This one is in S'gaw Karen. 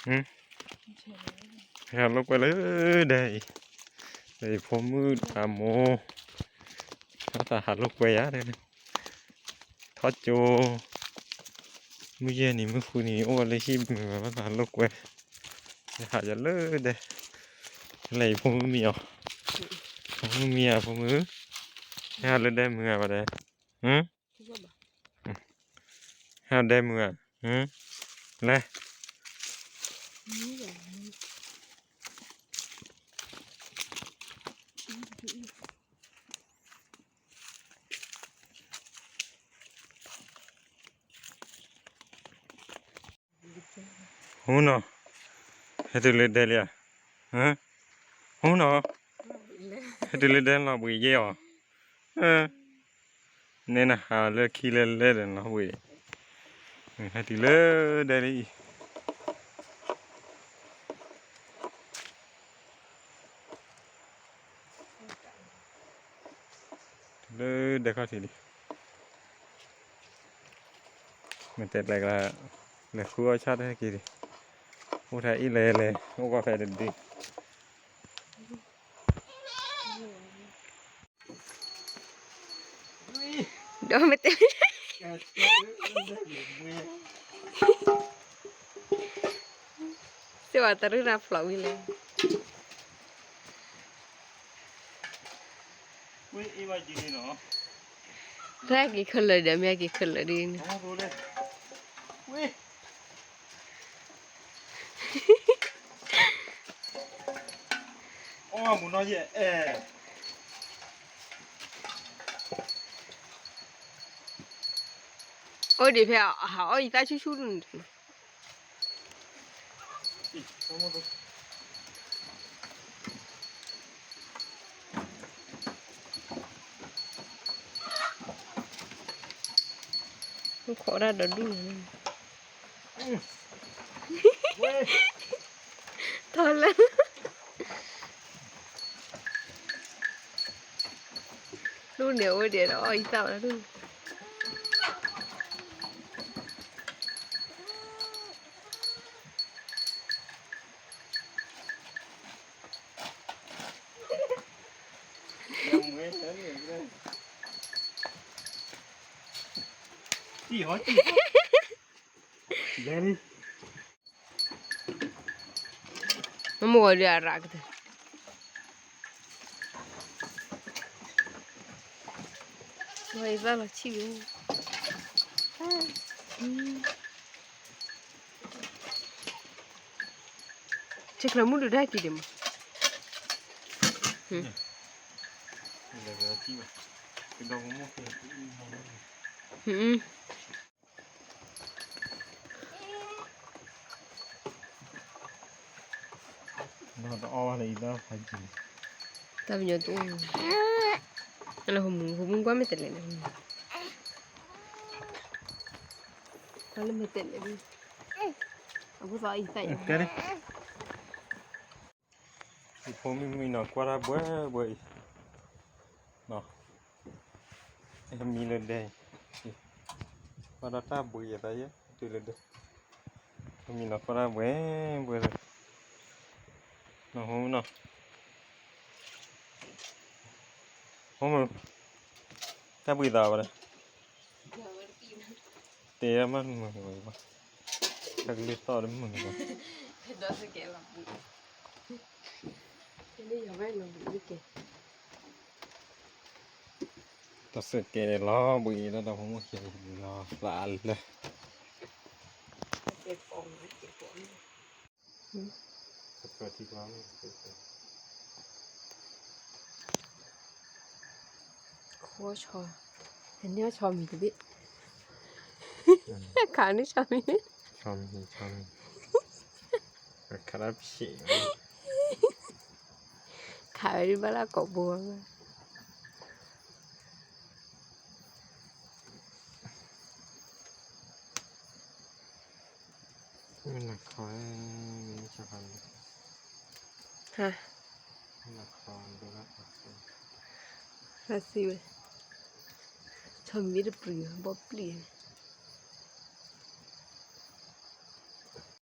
ဟဲဟးလိာ်ကွဲလၢဒဲအံၤ, ဒီးယဖိမုၣ်တၢ်မိၢ်, သးဟးလိာ်ကွဲယၤ, ထီၣ်ကၠိ, မုၢ်ယဲၢ်နံၤမုၢ်ဃုနံၤ အိၣ်ဝဲလၢဟံၣ်မုာ်ဘၣ် သးဟးလိာ်ကွဲ, ဟးယၤလၢဒဲ, လဲၤယဖိမုၣ်မံအီၤ, ဖိမုၣ်မံဧါ ဖိမုၣ်, ဟဲဟးလၢဒဲမုာ်ဧါဘၣ်ဒဲ, ဟဲဒဲမုာ်ဧါ, လဲၤ ဟူနီၤ, ဟဲတုၤလၢဒဲလံဧါ, ဟူနီၤ, ဟဲတုၤလၢဒဲလီၤဘှံးယဲၢ်အီၤ, နဲနဟးလၢခံလဲၤလဲၤဒီးနီၤဘှံး, ဟဲတုၤလၢဒဲလံအံၤ လၢဒဲခီၣ်ထံးလံ, မ့ၢ်တဲလဲၤကျါ, လဲၤဃုအီၣ်ဆၣ်တဟဲက့ၤလံ, အိၣ်ထဲအံၤလဲၤလဲၤ အိၣ်ကီၢ်ဖဲတဒု ဒီးမ့ၢ်တဲ, စ့ဝါတရူးနၤဖျိးဝံၤလဲၣ်, တၢ်က့ၤခဲလၢာ်ဒီး မ့ၢ်က့ၤခဲလၢာ်ဒ်န့ၣ် အိၣ်ဒံးဖဲအီၣ်ယသၣ်ဆူၣ်ဆူၣ်ဒ်န့ၣ်, ခိးဒၣ်ဒီးဒူၣ်န့ၣ်, ထီၣ်လၢ ဒူၣ်န့ၣ်အိၣ်ဒံးဒီးအီၣ်ယသၣ်ဝဲဒၣ်ဒူၣ်န့ၣ် မ့ၢ်ဝဲဒၣ်အရၣ်ကတၢၢ်, ဝဲအံၤဘၣ်လီၤဆံၣ်ဝဲ, ဆဲးကျၢမုၢ်ဒုးဒၣ်က့ၤဒံးမး, တၢ်ပညိၣ်တူၢ်, လၢဟိမုၢ် ဟိမုၢ်ကွၢ်မ့ၢ်တဲလဲၣ်န့ၣ်, ကွၢ်လၢမ့ၢ်တဲလဲၣ်, အဃိသးအံၤသးအံၤ ယဖိမုၣ်မံနီၤ ကွၢ်တၢ်ဘှဲဘှဲအံၤ, မံလၢဒဲ, ကွၢ်ဒီးတၢ်ဘှံးယသးယဲ တုၤလၢဒဲ, မံနီၤ ကွၢ်တၢ်ဘှဲဘှဲလၢ, နီၤ ဟိနီၤ, ဟိမုၢ်, တၢ်ဘှံးသးဝဲဒၣ် တဲမ့ၢ်မုာ်ဝဲဘၣ်, တၢ်ကလုၢ်သီၣ်ဒီးမုာ်ဝဲ, တၢ်စၢၢ်ကဲလီၤဘှံး, တၢ်စၢၢ်ကဲလီၤဘှံးဒီးတၢ်ဖိမုၣ်ခံလီၤ သးအလၢ ခီဆီ, ဟဲန့ၢ်ဆီမံၤတဘ့ၣ်, ခးန့ၢ်ဆီမံၤ, ခးဒၣ်ဖျဲး, ခးဝဲဒၣ်ဘၣ်လၢကိာ်ဘိ, မ့ၢ်နခီ, မ့ၢ်နခီ, ဟါ, ဟါစံဝဲ, ဆီမံၤတပျံၤဘၣ် ဘီၣ်ပျံၤ